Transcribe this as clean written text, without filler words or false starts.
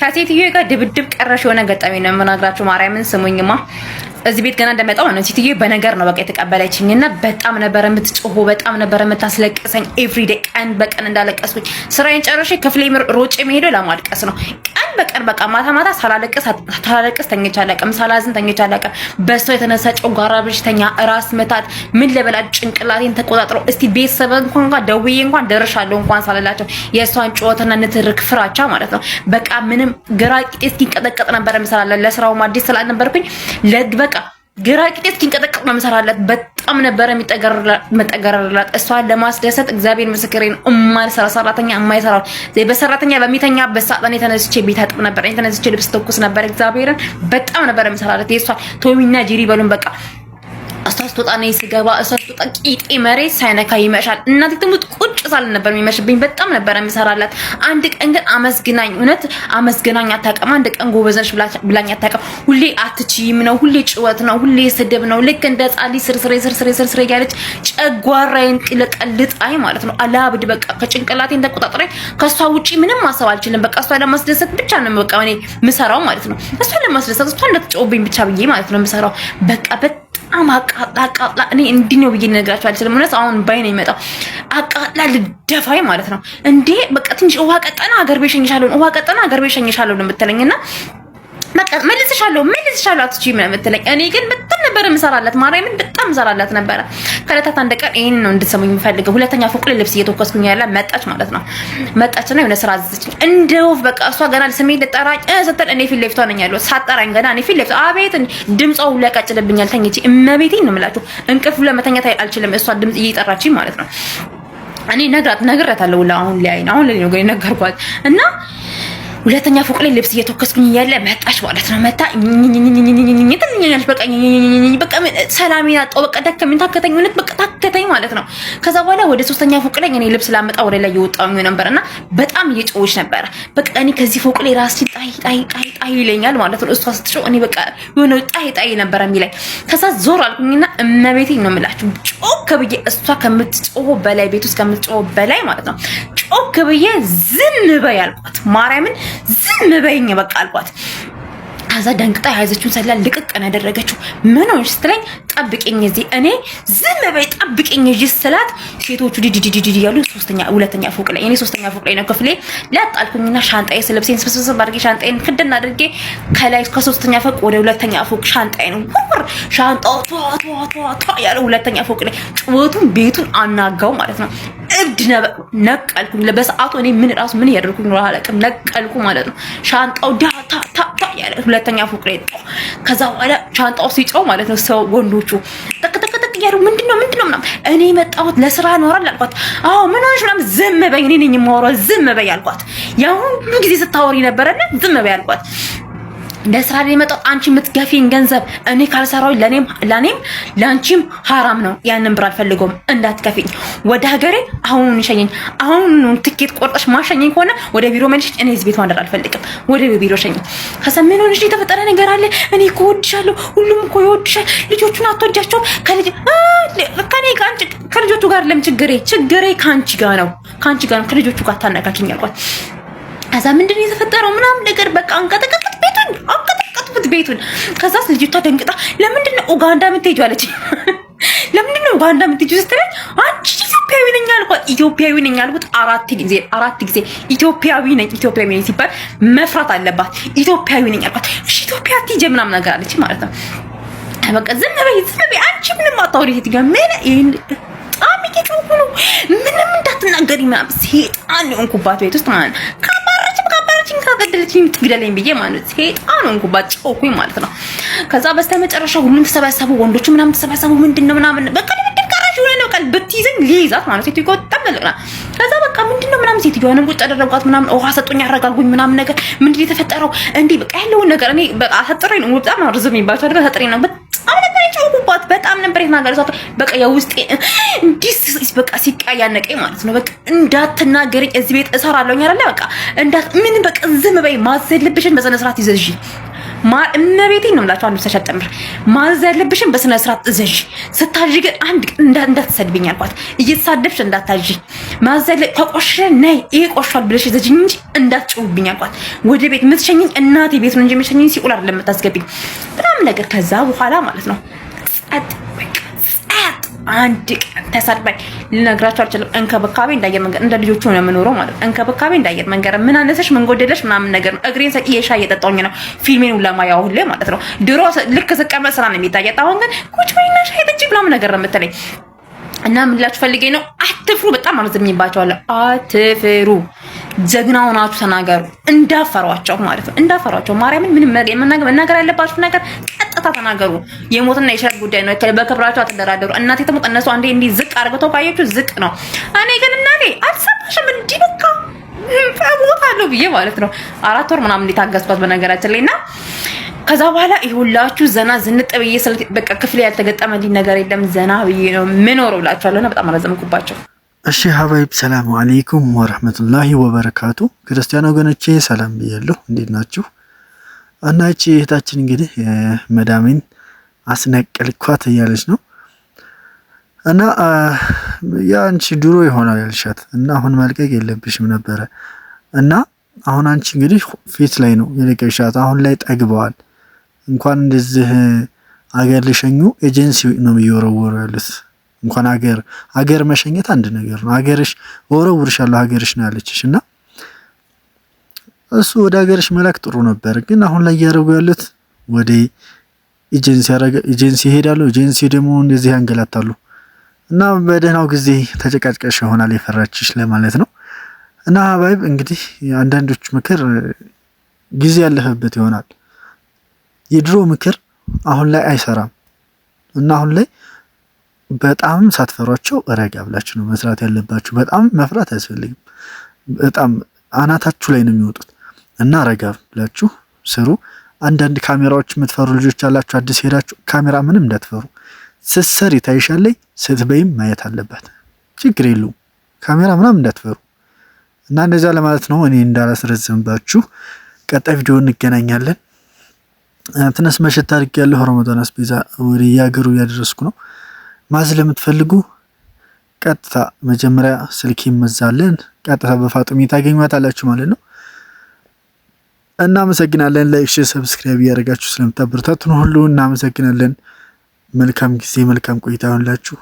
ከሴትዮ ጋር ድብድብ ቀረሽ የሆነ ገጠመኝ ነው የምነግራችሁ። ማርያምን ስሙኝማ። እዚህ ቤት ገና እንደመጣሁ ነው ሴትዮ በነገር ነው በቃ የተቀበለችኝ እና በጣም ነበረ የምትጮሆ፣ በጣም ነበረ የምታስለቅሰኝ። Everyday ቀን በቀን እንዳለቀስኩኝ ስራዬን ጨርሼ ክፍሌ ሮጬ የምሄደው ለማልቀስ ነው። ቀን በቀን በቃ ማታ ማታ ሳላለቅስ ሳላለቅስ ተኝቼ አላውቅም። ሳላዝን ተኝቼ አላውቅም። በሷ የተነሳ ጨጓራ በሽተኛ፣ ራስ ምታት፣ ምን ልበላት ጭንቅላቴን ተቆጣጥሮ እስቲ ቤተሰብ እንኳን ጋር ደውዬ እንኳን ደርሻለሁ እንኳን ሳልላቸው የእሷን ጩኸትና ንትርክ ፍራቻ ማለት ነው። በቃ ምንም ግራ ቂጤ እስኪንቀጠቀጥ ነበረ የምሰራላት። ለስራውም አዲስ ስላልነበርኩኝ በቃ ግራ ቂጤ እስኪንቀጠቀጥ ነው የምሰራላት። በጣም ነበረ የሚጠገረላት እሷን ለማስደሰት። እግዚአብሔር ምስክሬ ነው። እማልሰራ ሰራተኛ የማይሰራ በሰራተኛ በሚተኛበት ሰዓት እኔ ተነስቼ ቤት አጥብ ነበር። እኔ ተነስቼ ልብስ ተኩስ ነበር። እግዚአብሔርን በጣም ነበረ የምሰራላት። የእሷ ቶሚና ጄሪ በሉን በቃ እሷ ስትወጣ እኔ ስገባ፣ እሷ ስትወጣ ቂጤ መሬት ሳይነካ ይመሻል። እናቴ ትሙት ቁጭ ሳል ነበር የሚመሽብኝ። በጣም ነበር የምሰራላት። አንድ ቀን ግን አመስግናኝ፣ እውነት አመስግናኝ አታውቅም። አንድ ቀን ጎበዝ ነሽ ብላኝ አታውቅም። ሁሌ አትችይም ነው፣ ሁሌ ጭወት ነው፣ ሁሌ ስድብ ነው። ልክ እንደ ሕፃን ልጅ ስርስሬ ስርስሬ ስርስሬ እያለች ጨጓራዬን ለቀልጣኝ ማለት ነው። አላብድ በቃ ከጭንቅላቴን ተቆጣጥሬ ከእሷ ውጪ ምንም ማሰብ አልችልም። በቃ እሷ ለማስደሰት ብቻ ነው በቃ እኔ ምሰራው ማለት ነው። እሷ ለማስደሰት፣ እሷ እንዳትጮህብኝ ብቻ ብዬ ማለት ነው ምሰራው። በቃ በጣም አቃጥላ አቃጥላ፣ እኔ እንዲህ ነው ብዬ ልነግራቸው አልችልም። እውነት አሁን ባይ ነው የሚመጣው። አቃጥላ ልደፋኝ ማለት ነው። እንዴ በቃ ትንሽ ውሃ ቀጠና ሀገር ቤት እሸኝሻለሁ፣ ውሃ ቀጠና ሀገር ቤት እሸኝሻለሁ ነው የምትለኝ እና በቃ መልስሻለሁ መልስሻለሁ አትችይም ነው የምትለኝ። እኔ ግን በጣም ነበር የምሰራላት፣ ማርያምን በጣም እሰራላት ነበረ። ከዕለታት አንድ ቀን ይሄን ነው እንድትሰሙኝ የምፈልገው። ሁለተኛ ፎቅ ላይ ልብስ እየተኮስኩኝ ያለ መጣች ማለት ነው። መጣችና የሆነ ስራ አዘዘችኝ እንደ ወፍ። በቃ እሷ ገና ስሜን ልጠራኝ ስትል እኔ ፊት ለፊቷ ነኝ ያለሁት። ሳጠራኝ ገና እኔ ፊት ለፊቷ አቤት ድምጿ ሁሉ ያቃጭልብኛል። ተኝቼ እመቤቴን ነው የምላችሁ፣ እንቅልፍ ሁሉ መተኛት አልችልም። እሷ ድምጽ እየጠራችኝ ማለት ነው። እኔ ነግራት ነግሬያታለሁ ሁላ አሁን ላይ ነው ነገርኳት እና ሁለተኛ ፎቅ ላይ ልብስ እየተኮስኩኝ እያለ መጣች ማለት ነው። መታ ትልኛለች። በቃ በቃ ሰላሜን አጣሁ። በቃ ደከመኝ፣ ታከተኝ፣ እውነት በቃ ታከተኝ ማለት ነው። ከዛ በኋላ ወደ ሶስተኛ ፎቅ ላይ እኔ ልብስ ላመጣ ወደ ላይ እየወጣሁኝ ነበር እና በጣም እየጮኸች ነበረ። በቃ እኔ ከዚህ ፎቅ ላይ ራስሽን ጣይ ጣይ ጣይ ጣይ ይለኛል ማለት ነው። እሷ ስትጮህ እኔ በቃ የሆነ ጣይ ጣይ ነበረ የሚለኝ። ከዛ ዞር አልኩኝና እመቤቴን ነው የምላችሁ ጮክ ብዬ እሷ ከምትጮህ በላይ፣ ቤት ውስጥ ከምትጮህ በላይ ማለት ነው፣ ጮክ ብዬ ዝም በይ አልኳት። ማርያምን ዝም በይኝ በቃ አልኳት። ከዛ ደንግጣ የያዘችውን ሰላ ልቅቅ ነው ያደረገችው። ምን ሆንሽ ስትለኝ ጠብቂኝ እዚህ እኔ ዝም በይ ጠብቂኝ እዚህ ስላት ሴቶቹ ዲዲዲዲዲ እያሉ ሶስተኛ ሁለተኛ ፎቅ ላይ፣ እኔ ሶስተኛ ፎቅ ላይ ነው ክፍሌ። ላጣልኩኝና ሻንጣዬ ልብሴን ስብስብ አድርጌ ሻንጣዬን ክድን አድርጌ ከላይ ከሶስተኛ ፎቅ ወደ ሁለተኛ ፎቅ ሻንጣዬን ውርውር፣ ሻንጣው ቷ ቷ ቷ ቷ ያለ ሁለተኛ ፎቅ ላይ ጩኸቱን ቤቱን አናጋው ማለት ነው። እብድ ነቀልኩኝ። በሰዓቱ እኔ ምን ራሱ ምን እያደረኩኝ ነው አላውቅም። ነቀልኩ ማለት ነው። ሻንጣው ዳ ታ ታ ታ ያለ ሁለተኛ ፎቅ ላይ። ከዛ በኋላ ሻንጣው ሲጮህ ማለት ነው ሰው ወንዶቹ ጠቅ ጠቅ ጠቅ እያሉ ምንድነው ምንድነው ምናምን። እኔ የመጣሁት ለስራ ኖራል አልኳት። አዎ ምን ሆነሽ ምናምን። ዝም በይ፣ እኔ ነኝ የማወራው፣ ዝም በይ አልኳት። ያ ሁሉ ጊዜ ስታወሪ ነበረና ዝም በይ አልኳት። ለስራ ላይ የመጣሁት አንቺ የምትገፊን ገንዘብ እኔ ካልሰራሁ ለኔም ለኔም ለአንቺም ሀራም ነው። ያንን ብር አልፈልገውም፣ እንዳትከፊኝ። ወደ ሀገሬ አሁኑን ሸኘኝ። አሁኑን ትኬት ቆርጠሽ ማሸኘኝ ከሆነ ወደ ቢሮ መልሽኝ። እኔ እዚህ ቤት ማደር አልፈልግም። ወደ ቢሮ ሸኘኝ። ከዛ ምን ሆነሽ? የተፈጠረ ነገር አለ? እኔ እኮ እወድሻለሁ። ሁሉም እኮ ይወድሻል። ልጆቹን አትወጃቸውም? ከልጅ ከኔ ከልጆቹ ጋር ለም ችግሬ ችግሬ ከአንቺ ጋር ነው፣ ከአንቺ ጋር ነው። ከልጆቹ ጋር ታነካኪኝ አልኳት። ከዛ ምንድን ነው የተፈጠረው ምናምን ነገር በቃ አንቀጠቀጡት ቤቱን፣ አንቀጠቀጡት ቤቱን። ከዛስ ልጅቷ ደንግጣ ለምንድን ነው ኡጋንዳ የምትሄጂው አለች። ለምንድን ነው ኡጋንዳ የምትሄጂው ስትለኝ አንቺ ኢትዮጵያዊ ነኝ አልኳት። ኢትዮጵያዊ ነኝ አልኩት አራት ጊዜ፣ አራት ጊዜ። ኢትዮጵያዊ ነኝ፣ ኢትዮጵያዊ ነኝ ሲባል መፍራት አለባት። ኢትዮጵያዊ ነኝ አልኳት። እሺ ኢትዮጵያ አትሄጂም ምናምን ነገር አለች ማለት ነው። በቃ ዝም በይ ዝም በይ አንቺ ምንም አታውሪ ሴትዮ፣ ምን ይሄን በጣም እየጮኩ ነው፣ ምንም እንዳትናገሪ ምናምን። ሴጣን የሆንኩባት ቤት ውስጥ ማለት ነው። ካባረችም ካባረችኝ ካገደለችኝ ትግደለኝ ብዬ ማለት ነው። ሴጣን ሆንኩባት፣ ጮኩኝ ማለት ነው። ከዛ በስተመጨረሻ ሁሉም ተሰበሰቡ፣ ወንዶቹ ምናምን ተሰበሰቡ። ምንድን ነው ምናምን በቃ ድብድብ ቀረሽ የሆነ ነው በቃ ብትይዘኝ ሊይዛት ማለት ሴትዮዋ በጣም ትልቅ። ከዛ በቃ ምንድን ነው ምናምን ሴትዮዋንም ቁጭ አደረጓት ምናምን፣ ውሃ ሰጡኝ አረጋጉኝ ምናምን ነገር። ምንድን ነው የተፈጠረው እንዲህ በቃ ያለውን ነገር እኔ በቃ አሳጥሬ ነው፣ በጣም ርዝም የሚባለው አይደል፣ አሳጥሬ ነው። በጣም ነበር የጮኩባት፣ በጣም ነበር የተናገረቻት። በቃ የውስጤ እንዲህ በቃ ሲቃ ያነቀኝ ማለት ነው። በቃ እንዳትናገረኝ እዚህ ቤት እሰራለሁኝ አይደለ? በቃ እንዳት ምን በቃ ዝም በይ፣ ማዘልብሽን በስነ ስርዓት ይዘሽ እመቤቴን ነው የምላቸው። አንድ ብቻ ጨምር ማዘዝ ያለብሽን በስነ ስርዓት እዘዥ። ስታዥ ግን አንድ እንዳትሰድብኝ አልኳት። እየተሳደብሽ እንዳታዥ። ማዘዝ ያለ ከቆሸ ነይ ይሄ ቆሿል ብለሽ እዘዥኝ እንጂ እንዳትጭውብኝ አልኳት። ወደ ቤት የምትሸኝኝ እናቴ ቤት ነው እንጂ የምትሸኝኝ ሲኦል አይደለም የምታስገቢኝ ምናምን ነገር። ከዛ በኋላ ማለት ነው ጸጥ በቃ ጸጥ። አንድ ቀን ተሳድባኝ ልነግራቸው አልችልም። እንክብካቤ እንዳየር መንገድ እንደ ልጆቹ ነው የምኖረው ማለት ነው። እንክብካቤ እንዳየር መንገድ ምን አነሰሽ ምን ጎደለሽ ምናምን ነገር ነው። እግሬን ሰቅዬ ሻይ እየጠጣሁኝ ነው ፊልሜን ሁላ ማያው ሁሌ ማለት ነው። ድሮ ልክ ስቀመጥ ስራ ነው የሚታየት። አሁን ግን ቁጭ በይና ሻይ ጠጪ ምናምን ነገር ነው የምትለኝ። እና ምን ልላችሁ ፈልጌ ነው፣ አትፍሩ። በጣም አመዝኝባቸዋለሁ። አትፍሩ፣ ጀግና ሆናችሁ ተናገሩ። እንዳፈሯቸው ማለት ነው፣ እንዳፈሯቸው። ማርያምን ምንም መናገር ያለባችሁ ነገር ቀጥታ ተናገሩ። የሞትና የሽረት ጉዳይ ነው። በክብራችሁ አትደራደሩ። እናቴ ትሙት፣ እነሱ አንዴ እንዲህ ዝቅ አድርገው ካየችሁ ዝቅ ነው። እኔ ግን እናቴ አልሰማሽም እንዲህ በቃ እሞታለሁ ብዬ ማለት ነው። 4 ወር ምናምን እንዲታገስኳት በነገራችን ላይ። እና ከዛ በኋላ ይሁላችሁ ዘና ዝንጥ ብዬ ስለ በቃ ክፍሌ ያልተገጠመልኝ ነገር የለም። ዘና ብዬ ነው የምኖረው እላችኋለሁ። እና በጣም አረዘምኩባቸው። እሺ ሀባይብ ሰላሙ አለይኩም ወረህመቱላሂ ወበረካቱ። ክርስቲያን ወገኖቼ ሰላም ብያለሁ። እንዴት ናችሁ? እና እቺ እህታችን እንግዲህ መዳሜን አስነቀልኳት እያለች ነው። እና የአንቺ ድሮ ይሆናል ያልሻት እና አሁን መልቀቅ የለብሽም ነበረ። እና አሁን አንቺ እንግዲህ ፊት ላይ ነው የለቀቅሻት። አሁን ላይ ጠግበዋል። እንኳን እንደዚህ አገር ሊሸኙ ኤጀንሲ ነው እየወረወሩ ያሉት። እንኳን አገር አገር መሸኘት አንድ ነገር ነው። አገርሽ እወረውርሻለሁ ሀገርሽ ነው ያለችሽ እና እሱ ወደ ሀገርሽ መላክ ጥሩ ነበር፣ ግን አሁን ላይ እያደረጉ ያሉት ወደ ኤጀንሲ ኤጀንሲ ይሄዳሉ። ኤጀንሲ ደግሞ እንደዚህ ያንገላታሉ። እና በደህናው ጊዜ ተጨቃጭቀሽ ይሆናል የፈራችሽ ለማለት ነው። እና ሀባይብ እንግዲህ አንዳንዶች ምክር ጊዜ ያለፈበት ይሆናል። የድሮ ምክር አሁን ላይ አይሰራም። እና አሁን ላይ በጣም ሳትፈሯቸው ረጋ ብላችሁ ነው መስራት ያለባችሁ። በጣም መፍራት አያስፈልግም። በጣም አናታችሁ ላይ ነው የሚወጡት። እና ረጋ ብላችሁ ስሩ። አንዳንድ ካሜራዎች የምትፈሩ ልጆች ያላችሁ አዲስ ሄዳችሁ ካሜራ ምንም እንዳትፈሩ። ስትሰሪ ታይሻለይ፣ ስትበይም ማየት አለባት። ችግር የለውም። ካሜራ ምናምን እንዳትፈሩ። እና እንደዚያ ለማለት ነው። እኔ እንዳላስረዝምባችሁ ቀጣይ ቪዲዮ እንገናኛለን። ትንሽ መሸት አድርጌያለሁ። ረመዳን አስቤዛ ወደ ያገሩ እያደረስኩ ነው። ማዝ ለምትፈልጉ ቀጥታ መጀመሪያ ስልክ ይመዛለን። ቀጥታ በፋጡሚ ታገኟታላችሁ ማለት ነው። እናመሰግናለን። Like፣ share፣ subscribe እያደረጋችሁ ስለምታበረታቱን ሁሉ እናመሰግናለን። መልካም ጊዜ፣ መልካም ቆይታ ይሁንላችሁ።